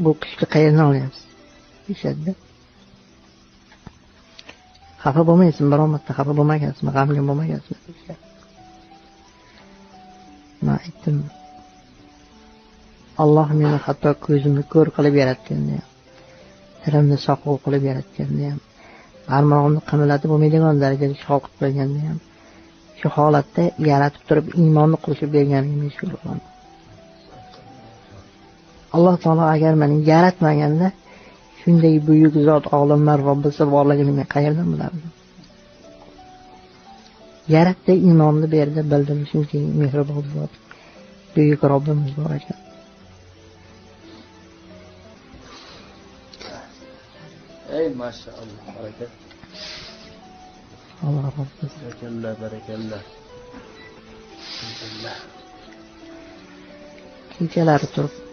Bu kuchni qayerdan olyapsiz deyishadi. Xafa bo'lmaysizmi, biror marta xafa bo'lmagansizmi, g'amgin bo'lmagansizmi deyishadi. Men aytdim, Alloh meni hatto ko'zimni ko'r qilib yaratganda ham, tilimni soqov qilib yaratganda ham, barmog'imni qimirlatib bo'lmaydigan darajada shol qilib qo'yganda ham, shu holatda yaratib turib iymonni qo'shib berganiga men shukr qilaman. Alloh taolo agar meni yaratmaganda shunday buyuk zot, olamlar Robbisi borligini men qayerdan bilardim? Yaratdi, iymonni berdi, bildim shuncha mehribon zot, buyuk Robbimiz bor ekan. Ey maşallah, barakat. Allah razı olsun. Barakalla, barakalla. Alhamdulillah. Kechalari turib